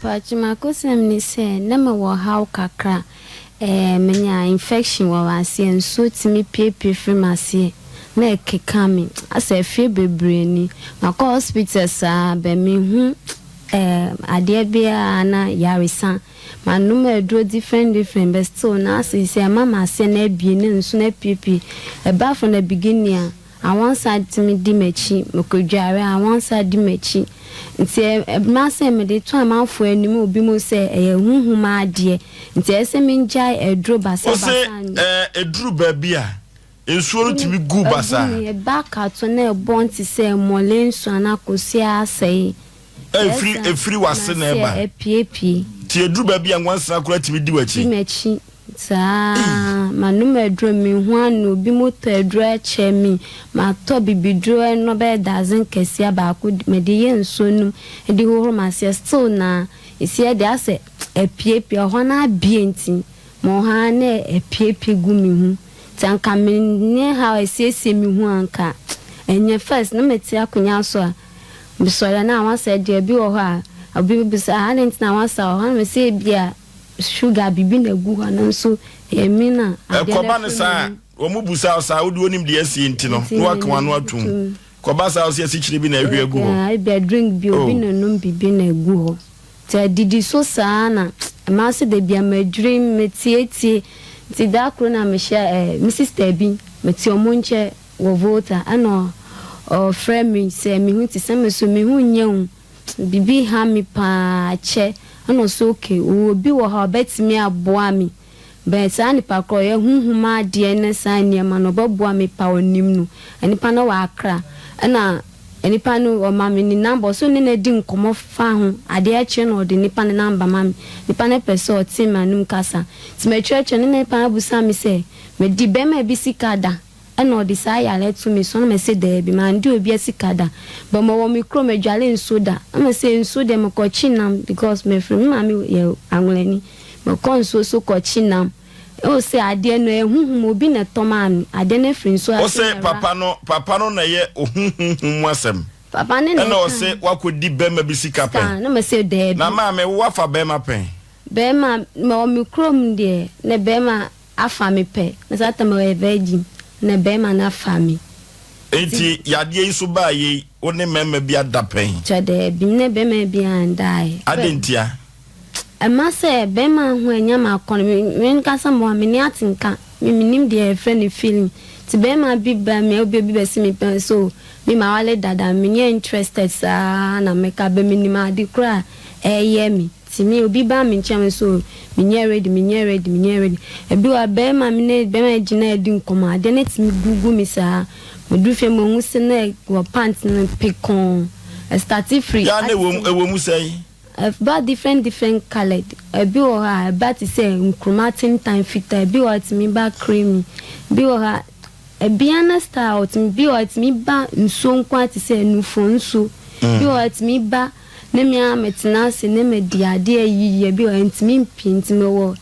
Mpakyɛ, m'akosɛm ne sɛ na mewɔ haw kakra. Ɛɛ menya infection wɔ m'aseɛ, nsuo tumi piepie firi m'aseɛ na ɛkeka me asɛ afie bebree ni. Makɔ hospital saa bɛ mehu adeɛ biara na yaresa. Manom aduro different different, but still na asɛ sɛ ɛma m'aseɛ no abie ne nsu no apiepie. Ɛba from the beginning a, awɔnsa tumi di m'akyi, mekɔdware a, awɔnsa di m'akyi. Nti ɛma sɛ mede to amanfoɔ anim, obi mu sɛ ɛyɛ huhum adeɛ, nti ɛsɛ sɛ mengyae aduro wo se basabasa. Ɛduru baabi a nsuo no tumi gu basaa. Ɛgu me, ɛba kato na ɛbɔ nte sɛ mmɔle nsu anaa kosua asɛe. Ɛfiri wase na ɛba? Ɛpiepie. Nti ɛduru baabi a nwansena koraa tumi di Di w'akyi? M'akyi saa. Manom aduro, mehu ano, obi mu tɔ aduro akyɛ mi, matɔ bibiduro ɛno bɛyɛ dozen kɛseɛ baako, mede yɛ nsuo nom de hohoro m'aseɛ, still na esi ɛde asɛ ɛpiepie ɛhɔ no abie, nti ma ɔha na ɛpiepie gu me ho. Nti anka menye ha esiesie me ho, anka ɛnyɛ. First na mete akonnwa so a, mesɔre na awasa deɛ bi wɔ hɔ a, obi bisa ade nti na awasa wɔ hɔ na mesɛ ebi a sugar bibi na egu hɔ no nso ɛmi na adeɛ Ɛkɔba no afiri saa me. Wɔn mu busa wo saa, wode onim deɛ asie nti no na waka w'ano atom. Kɔba saa, wo sɛ asikyire bi na ahwie agu hɔ. Ebi a drink bi obi Oh. na nom bibi na egu hɔ, nti adidi so saa na ɛmaa sɛ dabi a madwiri metietie. Nti da koro na mehyɛ me sister bi, mete ɔmo nkyɛn wɔ Volta, ɛna ɔfrɛ me sɛ mehu te sɛ me so mehu nyɛ hu, bibi ha me paa kyɛ. Ɛna ɔsɛ okay, ɔwɔ obi wɔ ha ɔbɛtumi aboa me bɛn saa nipa korɔ, ɔyɛ huhum adeɛ ne saa nneɛma no, ɔbɛboa me pa. Ɔnim no, nipa no wɔ Akra, ɛna nipa no ɔma me ne number, ɔsɛ ɔne no adi nkɔmmɔ fa ho. Adeɛ akyi na ɔde nipa no number ma me. Nipa no pɛ sɛ ɔte m'anom kasa, nti matwerɛtwerɛ ne nipa no abusa me sɛ medi bɛrima bi sika da, ɛna ɔde saa yare to me so, na mɛsɛ daabi, mande obi sika da, but mɔwɔ me kurom adwale nsuo da, na mɛsɛ nsuo deɛ mekɔkye nam because mefiri me maame yɛ Anwulani, mekɔ nsuo so kɔkye nam. Ɛwɔ sɛ adeɛ no ɛhuhum obi na ɛtɔ maa me, adeɛ no afiri nsuo Wo ase se na ɛra. Papa no na ɛyɛ ohuhuhu mu asɛm? Papa ne na Ɛna ɛka. Ɔse wakɔdi bɛrima bi sika Sika pɛn? Na mɛsɛ daabi. Na maame, wo wafa bɛrima pɛn? Bɛrima mewɔ me kurom deɛ, na bɛrima afa me pɛ, na saa tam ɔyɛ virgin na bɛrima no afa me. Enti yadeɛ yi so baa yei, wo ne mmarima bi ada pɛn? Kyɛ daabi, ne bɛrima bi andaeɛ. Ade ntia? Ɛma sɛ bɛrima ho ɛnya ma akɔno me nkasa mmoa me ne ate nka me menim deɛ yɛfrɛ no feeling. Nti bɛrima bi ba me, obi bɛsi me pɛn so, me ma wale dada, menyɛ interested saa na meka bɛ menim ade koraa ɛyɛ me. Nti me obi ba me nkyɛn so, menyɛ ready, menyɛ ready, menyɛ ready. Ebi wɔ bɛrima, me ne bɛrima gyina adi nkɔmɔ, adeɛ no tumi gugu me saa. Medu fie, mehu sɛ na wɔ pant no pekɔn ɛstart firi. Ya na ɛwɔ mu sɛn? Ɛba different different coloured. Ebi wɔ hɔ a ɛba te sɛ nkuruma tentan fitaa, ebi wɔ hɔ a ɛtumi ba creamy, ebi wɔ hɔ a ebia na style ɔtumi bi wɔ hɔ a ɛtumi ba nsuo nko ara te sɛ nufuo nsuo, bi wɔ hɔ a ɛtumi ba ne mmea mɛtena ase ne mɛ di adeɛ yiyi, ebi wɔ hɔ ntumi mpie. Nti mɛwɔ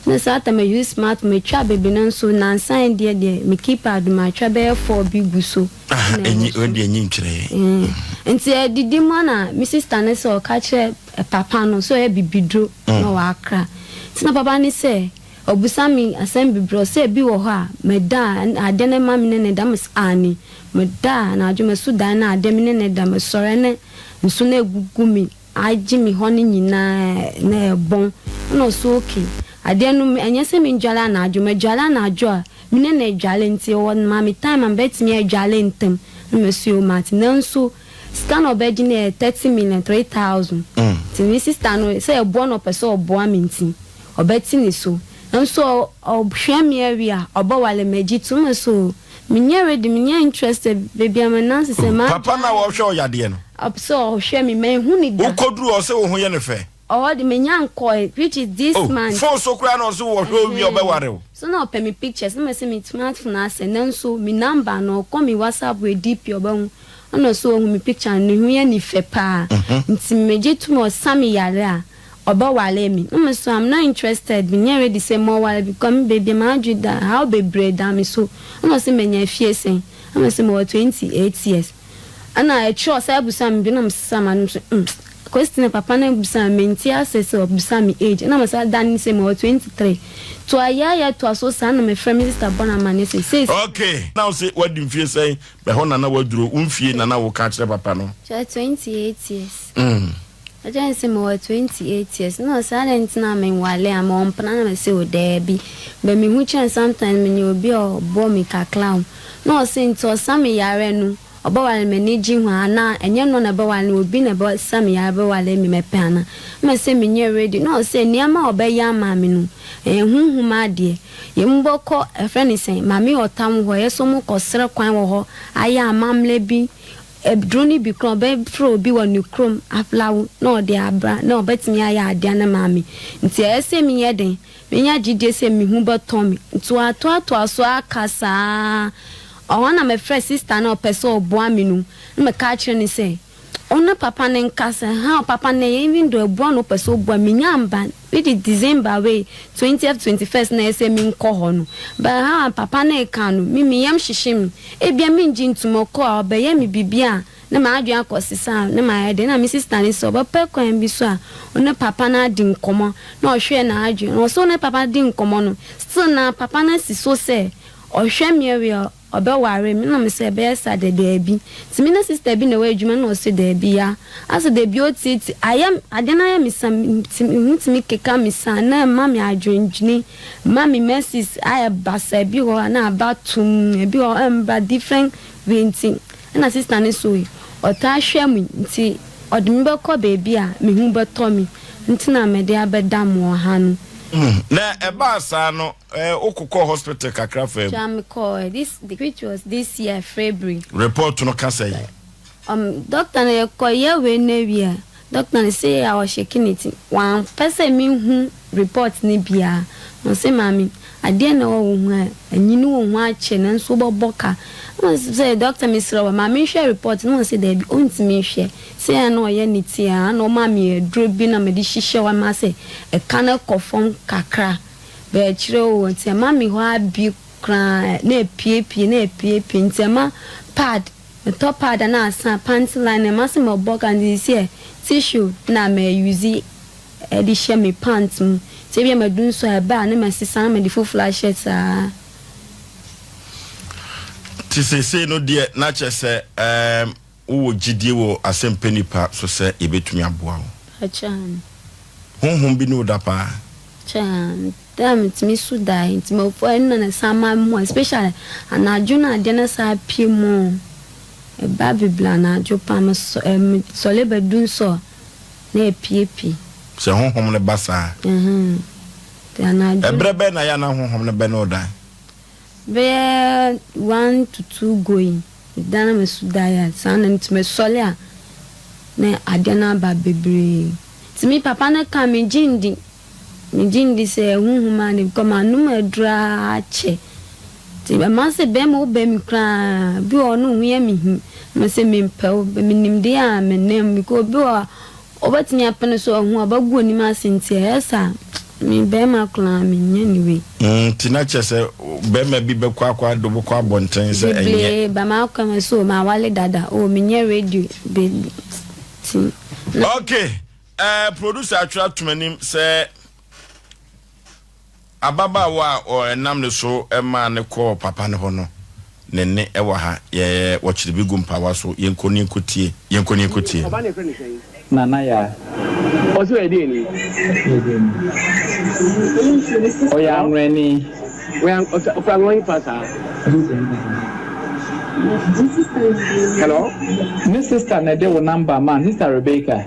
na saa time use smart, mɛtwa bebree no nso nansan deɛ me keypad matwa bɛyɛ four bi gu so. Ah, Na ɛwɔ ɛnyi so. Wɔde ɛnyi nkyerɛ yɛn. Nti ɛdidi mu na me sister ne sɛ ɔka kyerɛ papa no sɛ ɔyɛ bibiduro na ɔwɔ Akra. Nti na papa ne sɛ ɔbusa me asɛm bebree, ɔsɛ ebi wɔ hɔ a mɛda a adeɛ no ma me ne ne da, me sɛ aane, mɛda a anadwo mɛso dan na adeɛ me ne ne da, mɛsɔre ne nso na egugu me agye me hɔ no nyinaa na ɛbɔn. Ɛna ɔsɛ okay, adeɛ no ɛnyɛ sɛ mendwale anadwo, mɛdwale anadwo a me ne no adwale, nti ɔwɔ ma me time a mɛtumi adwale ntɛm na mɛsi o mate. Nanso sika na ɔbɛgye no yɛ 30,003,000. Nti me sister no sɛ ɛboa na ɔpɛ sɛ ɔboa me, nti ɔbɛte ne so nso ɔhwɛ me awie a ɔbɛwale m'agyi to me so. Menyɛ ready, menyɛ interested, baabi a menanse sɛ maa. Papa na wɔhwɛ ɔyadeɛ no? Sɛ ɔhwɛ me, mahu ne da. Wokɔduru ɔ sɛ wo ho yɛ ne fɛ? Ɔhɔ de menya nkɔɛ, which is this Oh, month. Phone so koraa na ɔsɛ wɔhwɛ owie a ɔbɛware wo? So na ɔpɛ me pictures na mɛsɛ me smartphone asɛ, nanso me number no ɔkɔ me WhatsApp wɔ DP ɔbɛhu, ɛna ɔsɛ ɔhu me picture no, ne ho yɛ ne fɛ paa, nti megye to me ɔsa me yare a ɔbɛware me. Na me so I'm not interested, menyɛ ready sɛ mɔware because me baabi a m'adwe da haw bebree da me so. Ɛna ɔsɛ manya fie sɛn, ɛna ɔsɛ mewɔ 28 years. Ɛna ɛkyerɛ ɔsɛ abusa me bi na mesesa ma no so. Question a papa no bisa me mente ase sɛ ɔbisa me age ɛna mesa da ne sɛ mewɔ 23 to ayɛayɛ toa so saa na mefrɛ me sister bɔ no amanneɛ sɛ seisei. Okay na wose wadi mfie sɛn bɛhɔ na na waduro wo mfie na na woka kyerɛ papa no. Kyerɛ 28 years. Ɔkyerɛ me sɛ mewɔ 28 years na ɔse adɛn nti na menwale a mewɔ mpena na mese o daabi but mehu kyerɛ no sometimes menya obi a ɔbɔ me kakra o na ɔse nti ɔsa me yare no ɔbɛwale me m'ani gye ho anaa ɛnyɛ no na ɛbɛwale no obi na ɛbɛsa me yare bɛwale me mɛpɛ anaa na mese menyɛ ready na ɔse nneɛma a ɔbɛyɛ ama me no ɛyɛ honhom adeɛ yɛn bɛkɔ ɛfrɛ no sɛn maame ɔtam hɔ ɛyɛ sɛ ɔmo kɔ srɛ kwan wɔ hɔ ayɛ amammerɛ bi Aduro no bi koraa ɔbɛfrɛ obi wɔ ne kurom afla wo na ɔde abra na ɔbɛtumi ayɛ adeɛ no ama me. Nti ɛyɛ sɛ meyɛ dɛn? Menya gyidie sɛ me ho bɛtɔ me. Nti watoatoa so aka saa. Ɔhɔ na mefrɛ sister no a ɔpɛ sɛ ɔboa me no na meka kyerɛ no sɛ ɔne papa no nkasa. How papa no yɛ even though ɛboa na ɔpɛ sɛ ɔboa me menya mba. Mede December wei twentieth, 21st na ɛyɛ sɛ menkɔ hɔ no but how a papa no reka no me me yam hyehye me. Ebia mengye ntom ɔkɔ a ɔbɛyɛ me biribi a na m'adwene akɔ sesa a na mayɛ dɛn na me sister no sɛ ɔbɛpɛ kwan bi so a ɔne papa no adi nkɔmmɔ na ɔhwɛɛ n'adwene na ɔsɛ ɔne papa no di nkɔmmɔ no still na papa no asi so sɛ ɔhwɛ me awie a Ɔbɛware me na me sɛ ɛbɛyɛ saa dɛ daabi nti me ne sister bi na ɛwɔ adwuma na ɔse daabi ya asɛ dabi otiatia ayɛ adeɛ no ayɛ me sa nti me ho tumi keka me saa na ɛma me adwendwene ma me menses ayɛ basaa ebi wɔ hɔ a na aba tumm ebi wɔ hɔ a ɛmba different wei nti ɛna sister no so ɔtaa hwɛ me nti ɔde me bɛkɔ baabi a me ho bɛtɔ me nti na mede abɛda mo wɔ ha no. Na ɛbaa saa no Eh, wo kokɔɔ hospital kakra faa mu. Twa me kɔɔ this which was this year February. Report no ka sɛn? Um, doctor no yɛ kɔ yɛ wei no awie a, doctor no sei a ɔshake ne ti, wampɛ sɛ me hu report no biara, na ɔse maame adeɛ na ɛwɔ wo ho a, anyini wo ho akyɛ nanso wo bɛbɔ ka, na ɔse sɛ doctor mesrɛ wo ma me nhwɛ report no, na ɔse daabi ɔntumi nhwɛ, sei a na ɔyɛ ne ti a, na ɔma me aduro bi na mede hyehyɛ hɔ ma sɛ ɛka no kɔ fam kakra. Bɛkyerɛ o, nti ɛma me hɔ abie koraa na epiepie na epiepie nti ɛma pad metɔ pad a na asa panty line ɛma sɛ mɛbɔ ka nti sisi ɛ tissue na mɛ use ɛde hyɛ me pant mu nti ebia madu nso a ɛba a na masesa na mede foforɔ ahyɛ saa. Nti seesei no deɛ na kyerɛ sɛ ɛɛm wowɔ gyidie wɔ asɛmpɛ nipa so sɛ yɛbɛtumi aboa wo? Pakyɛ aane. Honhom bi ne wo da paa? Kyɛ aane. Da a metumi so daeɛ nti mefɔ ɛno na ɛsan ma me ho especially anadwo na adeɛ no san pue mu ɛba bebree anadwo paa mesɔ ɛ mesɔre bɛdu nso a na ɛpiepie. Sɛ honhom no ba saa? Ɛhɛn nti anadwo. Ɛberɛ bɛn na ɛyɛ a na honhom no bɛne wo da? Bɛyɛ one to two going meda na meso daeɛ a saa na nti mesɔre a na adeɛ no aba bebree nti me papa no ka megye ndi megye ndi sɛ ɛhuhum ade because manom aduru ara kyɛ nti ɛma sɛ bɛrima wobɛ me koraa bi wɔ hɔ no ho yɛ me hi na sɛ mempɛ wo menim deɛ a menam because obi wɔ hɔ a Wobɛtumi apene so ahu a ɔbɛgu w'anim ase nti ɛyɛ saa me bɛɛma koraa menyɛ ne wei. Nti na kyerɛ sɛ bɛɛma bi bɛkɔ akɔ ade wobɛkɔ abɔnten sɛ ɛnyɛ. Bebree ba m'akwan mu sɛ o mawale dada o menyɛ radio be ti na. Ok eh producer atwerɛ ato m'anim sɛ. Ababaawa a wɔnam ne so maa no kɔɔ papa no hɔ no, ne nne wɔ ha. Yɛ, wɔkyere bi gu mpawa so. Yɛnkɔ na yɛnkɔtie. Yɛnkɔ na yɛnkɔtie. Ɔba no yɛfrɛ no sɛn? Nana Yaa. Ɔse ɔyɛ deɛn ni? Ɔyɛ deɛn ni? Ɔyɛ anwrɛni. Ɔyɛ ɔfiri anwrɛ hefa saa? Hello? Ne sister na ɛde wo number maa no, sister Rebecca.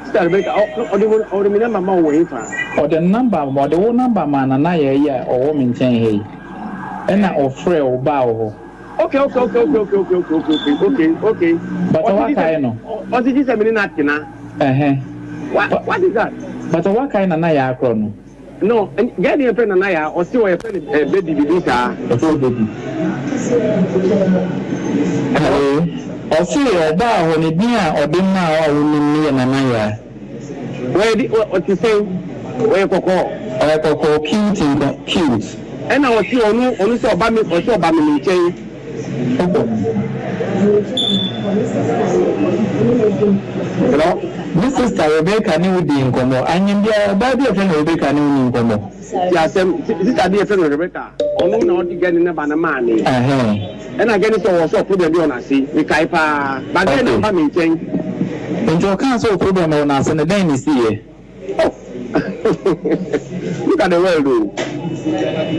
Sister Rebecca, ɔde wo ɔde me number ma wo wɔ hefa? Ɔde ne number ɔde wo number maa Nana Yaa yi a ɔwɔ me nkyɛn ha yi. Ɛna ɔfrɛɛ wo baa wo hɔ. Okay okay okay okay okay okay okay okay okay okay. Bata wakae no? Ɔsi gye sɛ me ne no atena. Ɛhɛn. What what is that? Bata wakae Nana Yaa korɔ no? No, girl no yɛfrɛ no Nana Yaa, ɔse ɔyɛfrɛ no eh, baby bibi saa. Ɔse wo baby. Hello, ɔse ɔbaa hɔ ne din a ɔde maa wo a wonim no yɛ Nana Yaa. Wɔyɛ de, ɔte sɛn? Ɔyɛ kɔkɔɔ? Ɔyɛ kɔkɔɔ, cute nko, cute. Ɛna ɔse ɔno, ɔno sɛ ɔba me, ɔse ɔba me me nkyɛn. Wokɔ no. Hello? Me sista Rebecca ne wo dii nkɔmmɔ. Anyim biara, ɔbaa bi a wɔfrɛ no Rebecca ne wo nni nkɔmmɔ. Ti asɛm, sista bi yɛfrɛ no Rebecca, ɔno na ɔde gɛne ne ba no maa me. Ɛna gɛne sɛ ɔwɔ sɛ problem bi wɔ n'ase, mekae paa. Ba gɛne na ɔba me nkyɛn. Nti ɔkaa sɛ ɔwɔ problem wɔ n'ase no, dɛn na esiiɛ? Oh, look at the world o.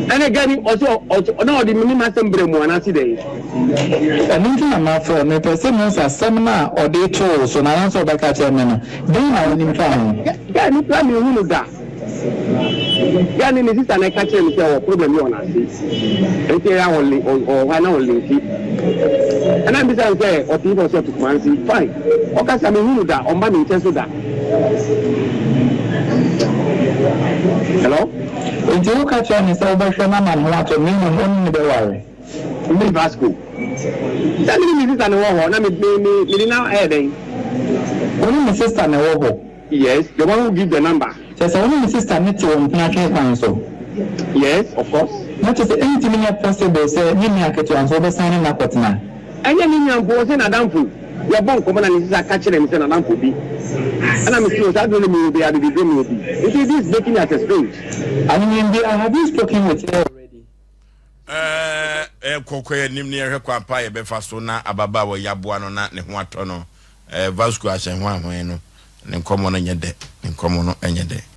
Ɛna gɛne ɔsɛ ɔsɛ na ɔde me ne m'asɛm brɛ mu anaase dɛn? Ɛno nti na mafrɛ wo, mepɛ sɛ mehu sɛ asɛm no a ɔde too wo so no anaasɛ ɔbɛka kyerɛɛ me no, dɛn na wonim fa ho? Gɛne koraa menhu no da. Girl no ne sister na ɛka kyerɛ me sɛ ɔwɔ problem bi wɔ n'ase nti ɛyɛ a ɔle ɔwɔ hɔ a na ɔlinki ɛna mbisa no sɛ ɔte hefa ɔsɛ ɔte Kumasi fine ɔkasa me hu no da ɔmba me nkyɛn so da hello. Nti wo ka kyerɛ no sɛ wobɛhwɛ no ama ne ho atɔ no na mmom wo ne no bɛware? Me Vasco sɛ me ne me sister na ɛwɔ hɔ na me me me mede no ayɛ dɛn? Wo ne ne sister na ɛwɔ hɔ? Yes, the one who give the number. Kyerɛ sɛ wo ne me sister no te wo mpena twe kwan so? Yes, of course. Na kyerɛ sɛ ɛntumi nyɛ possible sɛ ne nua ketewa nso wobɛsan ne no akɔtena? Ɛnyɛ ne nua mpo, ɔsɛ n'adamfo. Yɛbɔ nkɔmmɔ na ne sister ka kyerɛɛ me sɛ n'adamfo bi. Ɛna me se o, saa duro no mewɔ bi, abibiduro mewɔ bi. Nti this is making me as a strange. Anwummerɛ have you spoken with her already? Ɛɛ kɔ kɔ anim ne yɛhwɛ kwan pa a yɛbɛfa so na ababaawa yi aboa no na ne ho atɔ no. Ɛɛ Vasco ahyɛ ho ahwɛn no, ne nkɔmmɔ no nyɛ dɛ, ne nkɔmmɔ no nyɛ dɛ.